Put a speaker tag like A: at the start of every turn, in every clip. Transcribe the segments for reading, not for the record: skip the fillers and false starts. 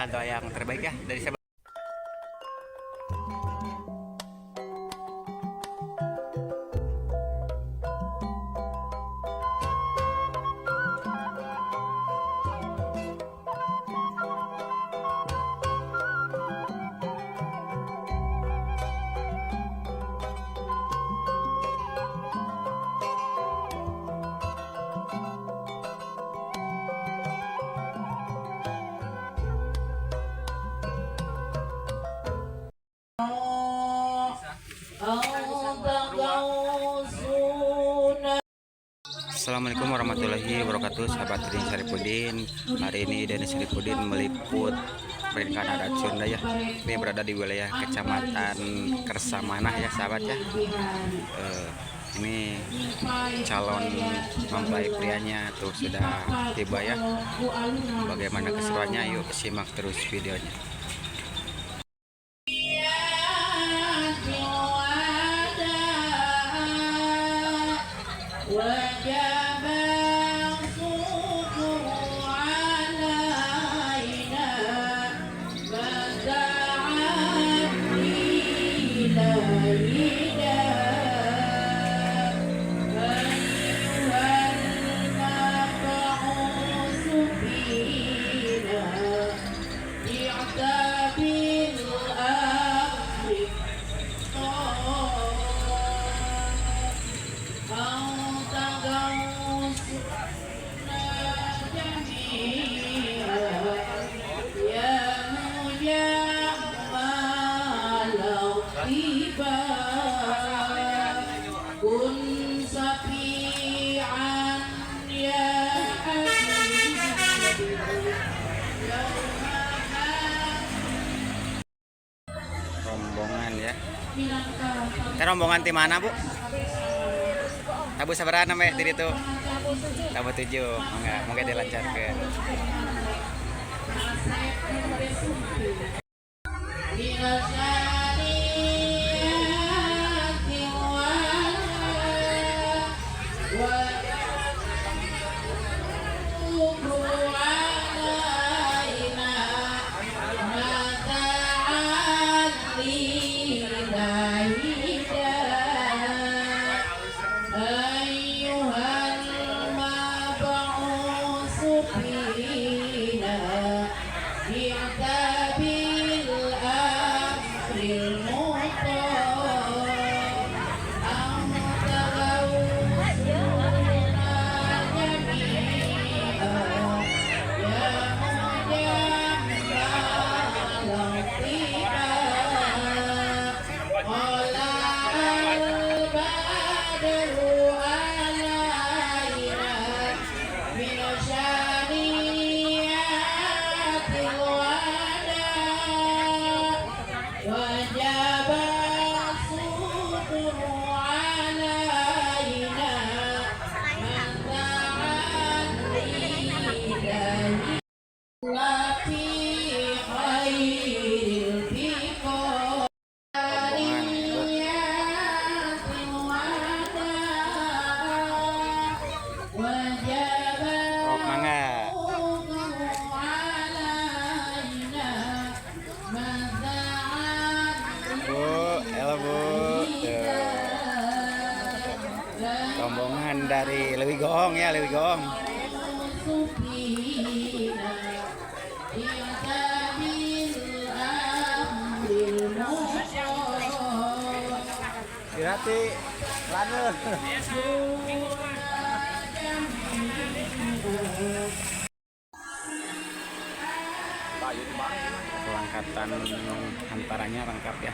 A: Berikan doa yang terbaik ya dari saya. Assalamualaikum warahmatullahi wabarakatuh, sahabat Denny Saripudin. Hari ini Denny Saripudin meliput pernikahan adat Sunda ya. Ini berada di wilayah Kecamatan Kersamanah ya sahabat ya. Ini calon mempelai prianya tuh sudah tiba ya. Bagaimana keseruannya? Yuk simak terus videonya.
B: وجب الشكر علينا ما دعا إلينا. أيها المبعوث فينا جئت بالأمر. أنت غوثنا جميعا يا مجمل الطيبات، كن شفيعا يا حبيبي يوم
A: Rombongan ya. Teh rombongan di mana, Bu? Tabuh sabaraha namanya di itu? Tabuh 7. Enggak, mungkin dilancarkan.
B: من شانيات وشكر علينا ما دعا إلينا. أيها المبعوث فينا جئت بالأمر المطاع، أنت غوثنا جميعا يا مجمل الطيبات. طلع البدر علينا من شانيات الوداع، وجب الشكر علينا ما دعا إليه وفي خير البقاع.
A: Rombongan, Bu.
B: وجب
A: Oh, mangga.
B: الشكر علينا ما دعا.
A: Bu, halo Bu. Tuh. Rombongan dari Leuwigoong ya, Leuwigoong.
B: فينا جئت بالأمر المطاع.
A: Dirati, lane. Kelengkapan hantarannya lengkap ya.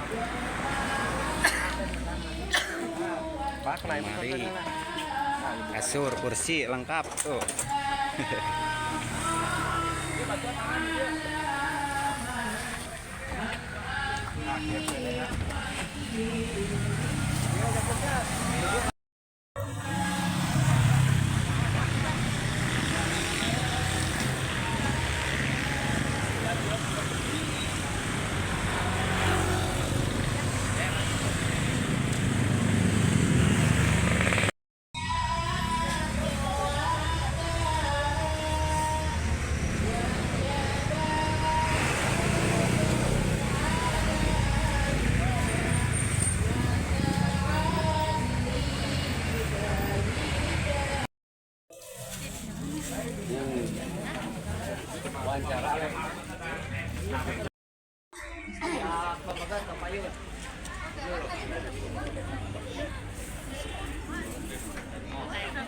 A: Lemari, kasur, kursi lengkap tuh.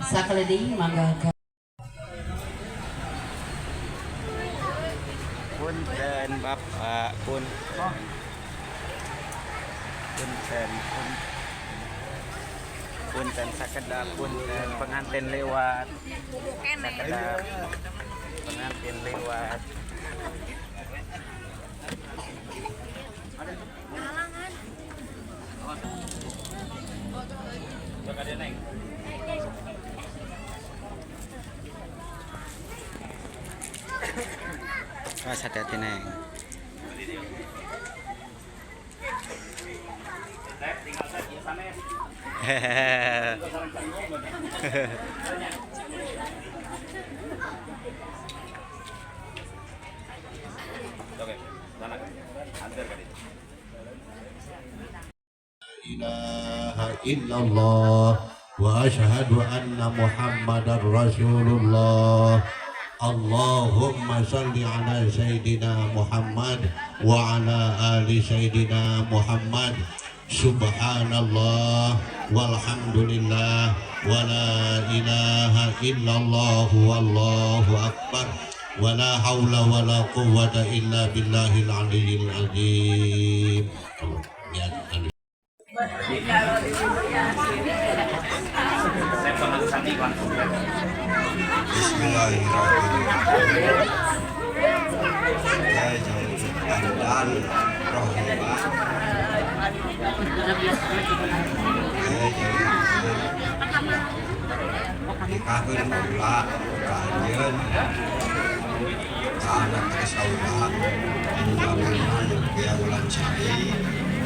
B: Sakali deui mangga ka
A: Punten Bapak, punten. Punten, punten. Punten sakedap, punten pengantin lewat. Sakedap. Pengantin lewat. Awas hati-hati, Neng. Hehehe.
C: إله إلا الله وأشهد أن محمدا رسول الله. اللهم صل على سيدنا محمد وعلى آل سيدنا محمد. سبحان الله والحمد لله ولا إله إلا الله والله أكبر ولا حول ولا قوة إلا بالله العلي العظيم. Ya,
D: Bismillahirrahmanirrahim. Ya dan rohimah. Ya nikahkeun kaula ka anjeun ka anak geus kaula anu ngaranna Nurpia Wulansari,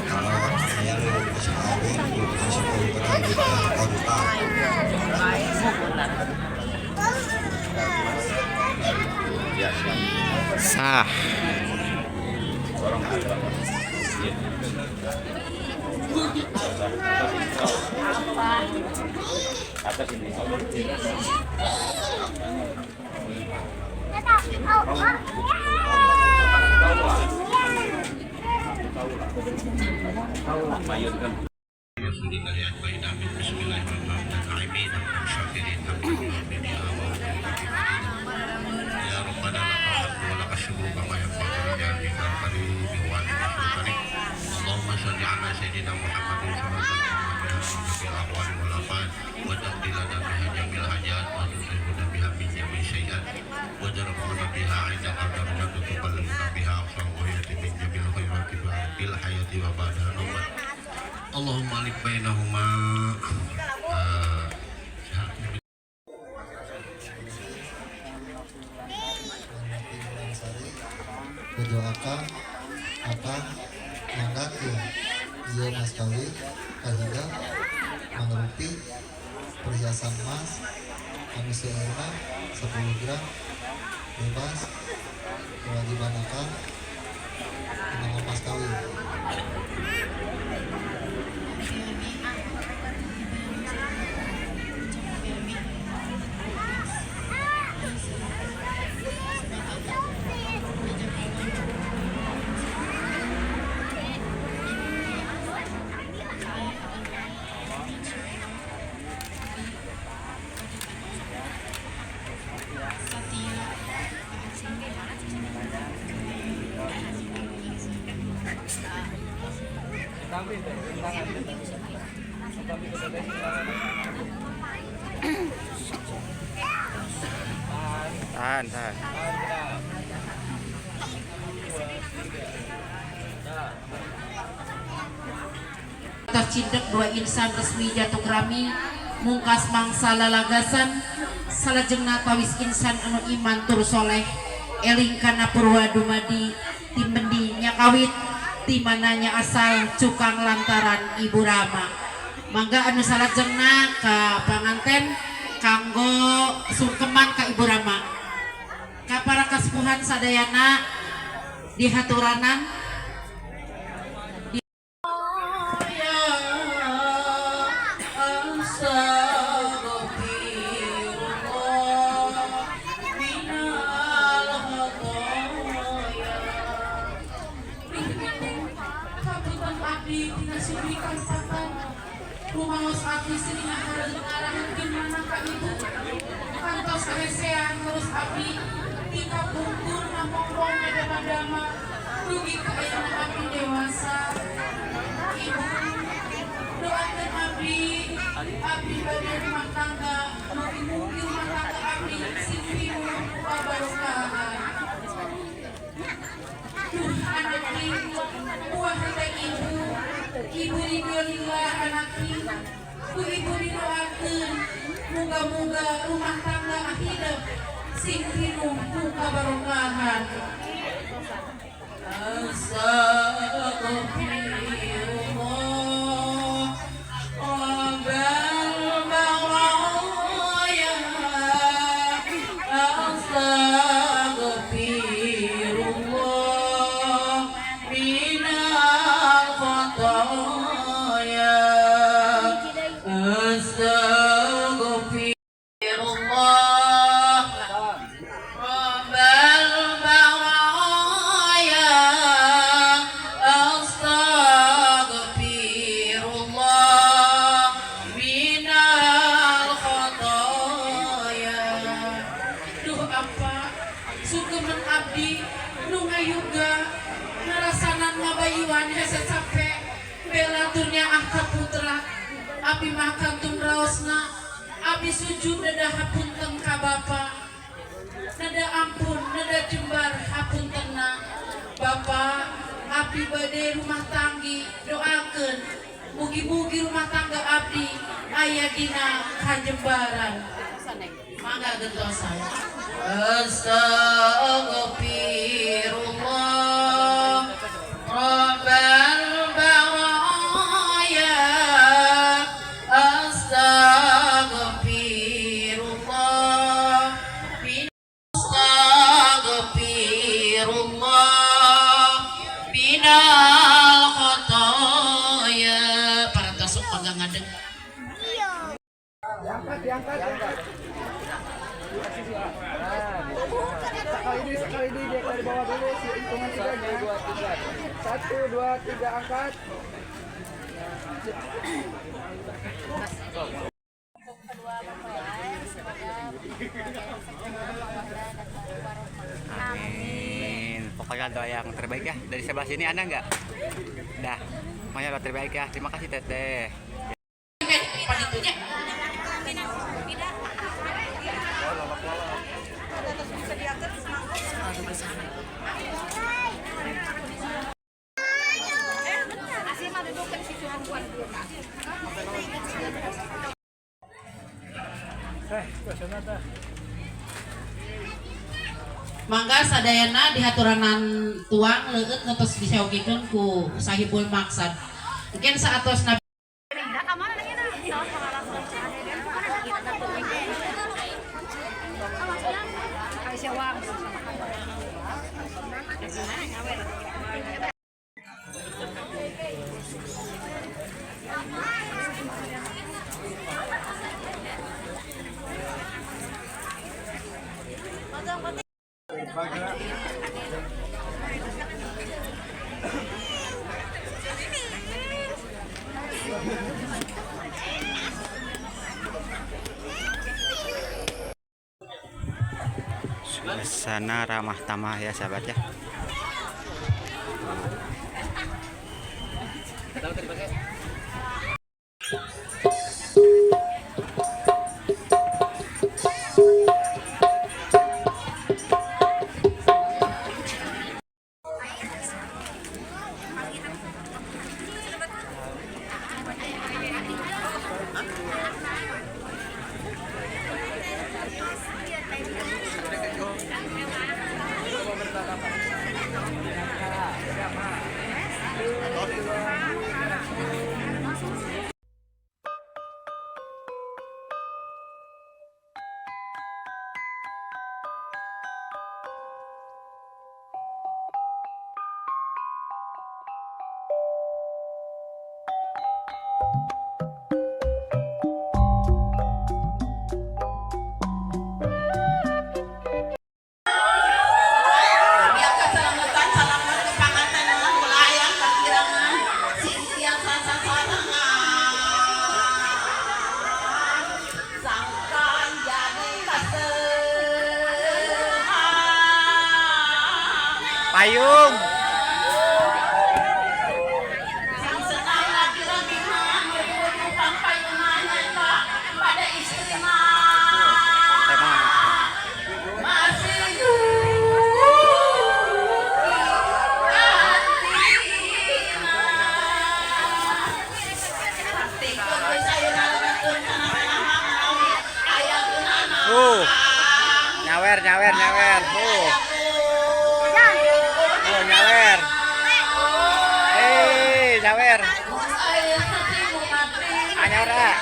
D: kalau aya nu geus kawin masih kontak kontak.
A: Sah.
C: يا ربنا لك الحمد ولك الشكر كما ينبغي لجلالك الكريم وعلى. اللهم صل على سيدنا محمد صلاة بها في الأحوال والآفات، وتقضي لنا بها جميع الحاجات، وتصرفنا بها من جميع السيئات، وترفعنا بها عندك الدرجات، وتبلغنا بها أقصى الغايات من جميع الخيرات في الحياة وبعد الممات. اللهم ألف بينهما.
E: Sari kudu akang akang nyanggakeun ieu mas kawin kahiji mangrupi perhiasan emas anu seueurna 10 gram, bebas kewajiban akang dina mas kawin.
A: Tahan, tahan.
B: Tercindek dua insan resmi jatuh rami mungkas mangsa lalagasan, salajengna tawis insan anu iman tur soleh, eling kana purwa dumadi timendi nyakawit ti mananya asal cukang lantaran ibu rama. Mangga anu salajengna ka panganten kanggo sungkeman ka ibu rama, ka para kasepuhan sadayana dihaturanan. Ya astaghfirullah minal khotoya. Kapunten. Abdi tina sugri kampatan rumaos abdi sering ngarahankeun mana ka ibu kantos kahesean terus abdi tina pungkur namongkong dama-dama dugi ka ayeuna abdi dewasa. Ibu, doakeun abdi, abdi bade rumah tangga, mugi-mugi rumah tangga abdi sing pinuh kabarokahan. Duh anak, buah hati ibu, ibu ridho anak, ku ibu didoakeun muga-muga rumah tangga hidup sing pinuh ku kabarokahan. Astagfirullah Rabbal baraya, Astagfirullah minal khotoya, Astagfirullah Rabbal baraya, Astagfirullah minal khotoya. Duh apa sukemen abdi nu ngayuga ngarasanan ngabayuan hese capek bela turnya ah kaputra. Abdi mah kantun raosna, abdi sujud neda hapunten ka bapa, neda ampun, neda jembar hapuntenna. Bapak, abdi bade rumah tanggi, doakeun mugi-mugi rumah tangga abdi aya dina kajembaran. Mangga gentosan. Astagfirullah Rabbal baraya, Astagfirullah, Astagfirullah minal khotoya. Parantos mangga ngadeg.
F: Diangkat, diangkat, diangkat. Sekali ini dia dari bawah dulu, si hitungan tiga, dua, tiga. Satu, dua, tiga, angkat.
G: Untuk kedua mempelai, semoga keluarga yang sakinah, mawaddah, dan warahmah.
A: Amin. Pokoknya doa yang terbaik ya. Dari sebelah sini ada nggak? Dah. Pokoknya doa terbaik ya. Terima kasih, Teteh.
B: Panitunya.
F: Eh, ke teh.
B: Mangga sadayana dihaturanan tuang leueut nu tos disyogikeun ku sahibul maksad. Mungkin saatosna.
A: Suasana ramah tamah ya, sahabat ya.
B: Diangkat salametan, salamet ke panganten ulah aya kakirangan. Sing
A: Payung.
B: Senang laki-laki mah numpang payungan eta pada istri mah.
A: Emang.
B: Masih
A: Nyawer, nyawer, nyawer. Nyawer. Nyawer. Ah, nyawer, ah.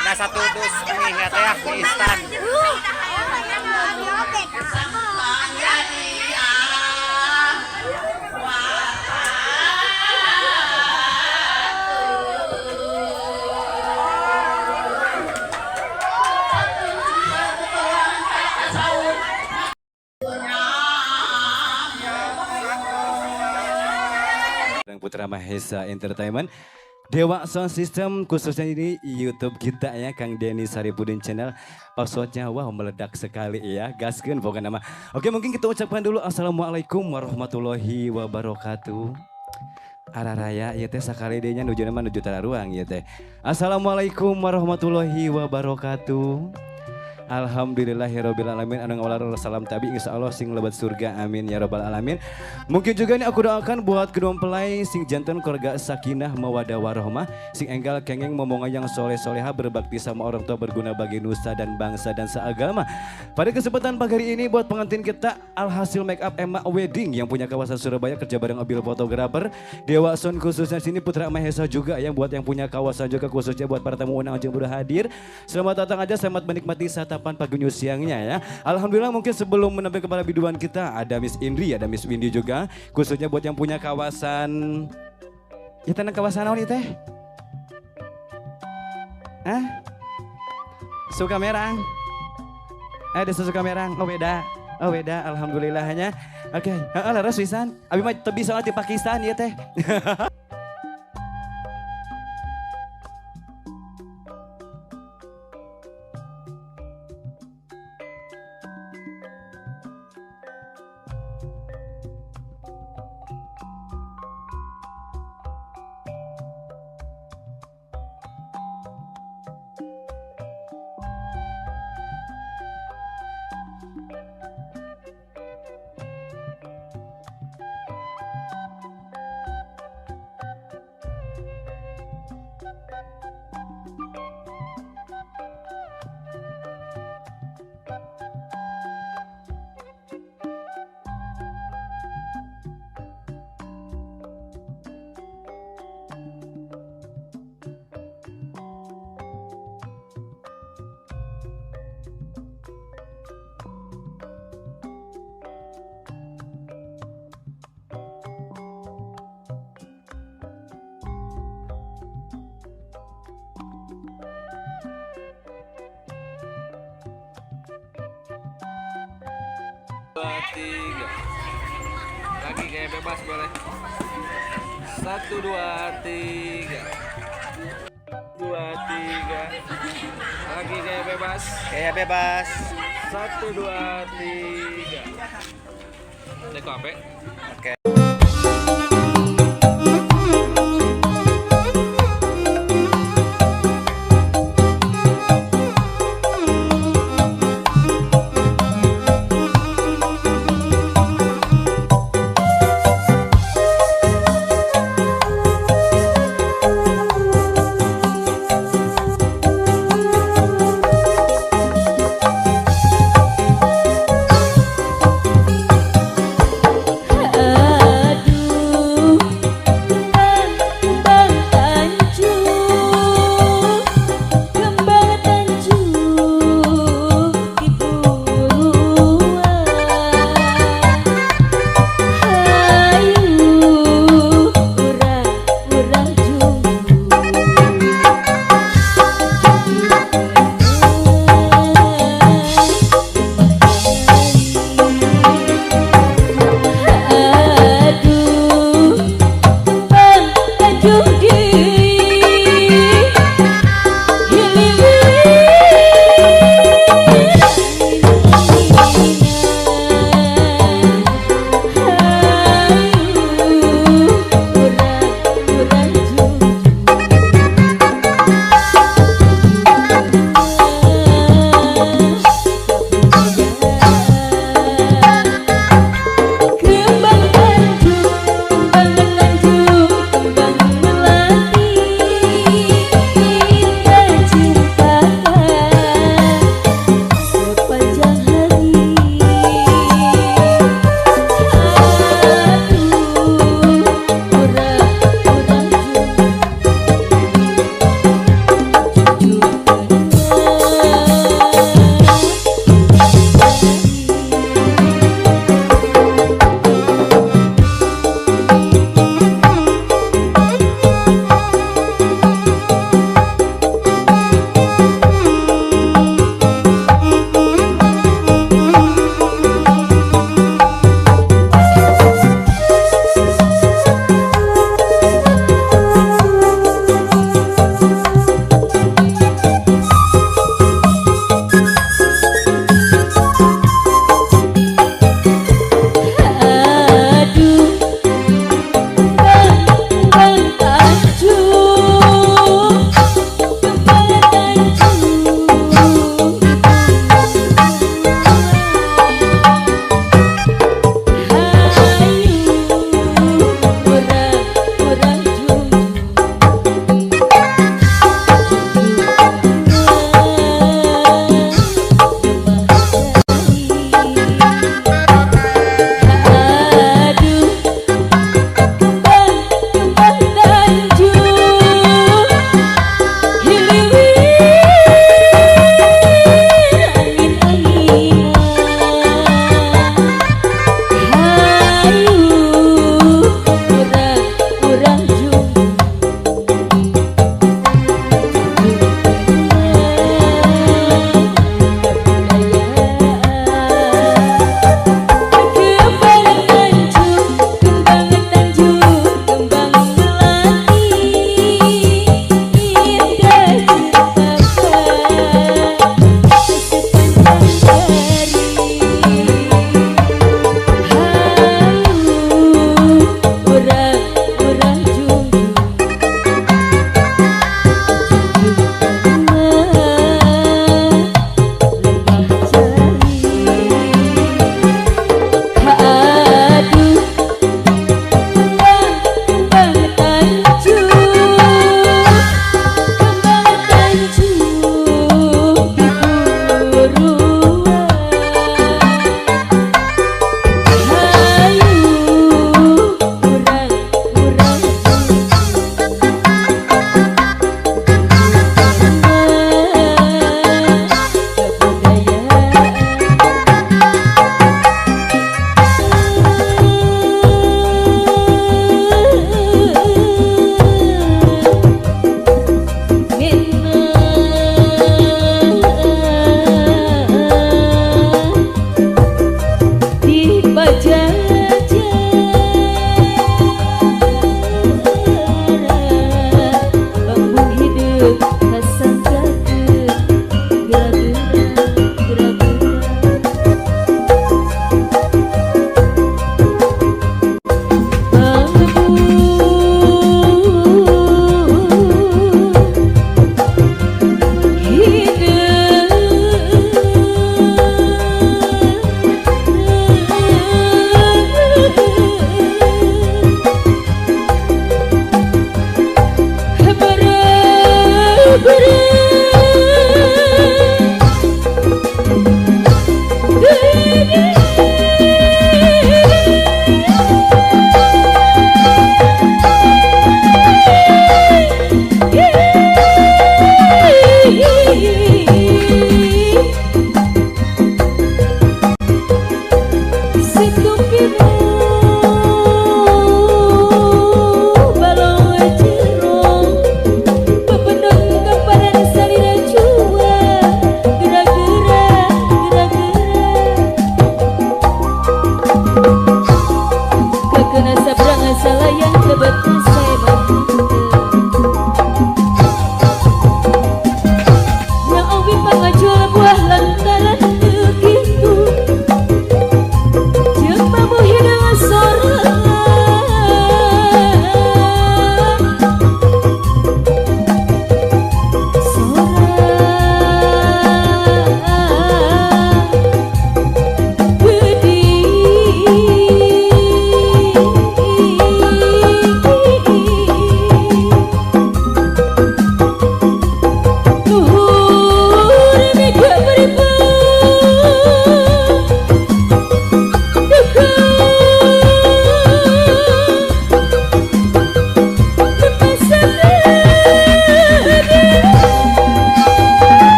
A: Ada satu dus mie ya teh, mie instan.
H: Putra Mahesa Entertainment, Dewa Sound System, khususnya ini YouTube kita ya, Kang Denny Saripudin Channel. Passwordnya wow meledak sekali ya, gaskeun pokoknya nama. Oke, mungkin kita ucapkan dulu assalamualaikum warahmatullahi wabarakatuh. Araraya ieu teh sakali deui nya nuju nama nuju tararuang ieu teh. Assalamualaikum warahmatullahi wabarakatuh. Alhamdulillahirabbil alamin, anu ngawalar salam tabi insyaallah sing lebet surga, amin ya rabbal alamin. Mungkin juga ini aku doakan buat kedua mempelai sing jantan keluarga sakinah mawadah warahmah, sing enggal kengeng momongan yang soleh soleha, berbakti sama orang tua, berguna bagi nusa dan bangsa dan seagama. Pada kesempatan pagi hari ini buat pengantin kita Alhasil Make Up Emma Wedding yang punya kawasan Surabaya, kerja bareng Abil fotografer Dewa Son khususnya sini Putra Mahesa juga yang buat yang punya kawasan juga, khususnya buat para tamu undangan yang sudah hadir. Selamat datang aja, selamat menikmati satapan pagi siangnya ya. Alhamdulillah, mungkin sebelum menampilkan kepada biduan kita ada Miss Indri, ada Miss Windy juga, khususnya buat yang punya kawasan. Ya tenang kawasan naon ieu teh? Hah? Sukamerang. Desa Sukamerang. Oh beda. Oh beda, alhamdulillahnya. Oke, heeh leres pisan. Abi mah teu bisa di Pakistan ieu teh.
F: Dua, tiga. Lagi gaya bebas boleh. 1, 2, 3. 2, 3. Lagi gaya bebas.
A: Gaya bebas.
F: 1, 2, 3. Neko apa?
A: Oke.
G: Oh.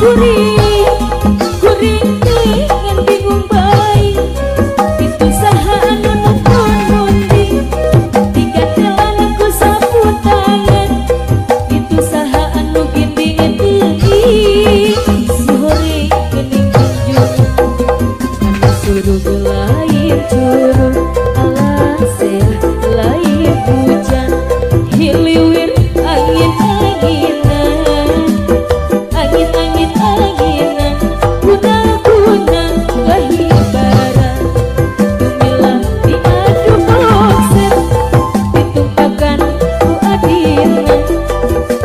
I: Kuring kuring teh ngan bingung bae itu saha anu nutun munding digatelan ku sapu tangan itu saha anu ginding deui si horing geuning kunjung anu surug lain curug alaseh lain hujan hiliwir angin-anginan angin-angin anginan guna-guna kahibara tumilah diadu boxer ditumpakan ku adina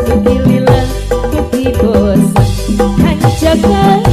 I: kegililan ketibosan hanjakan.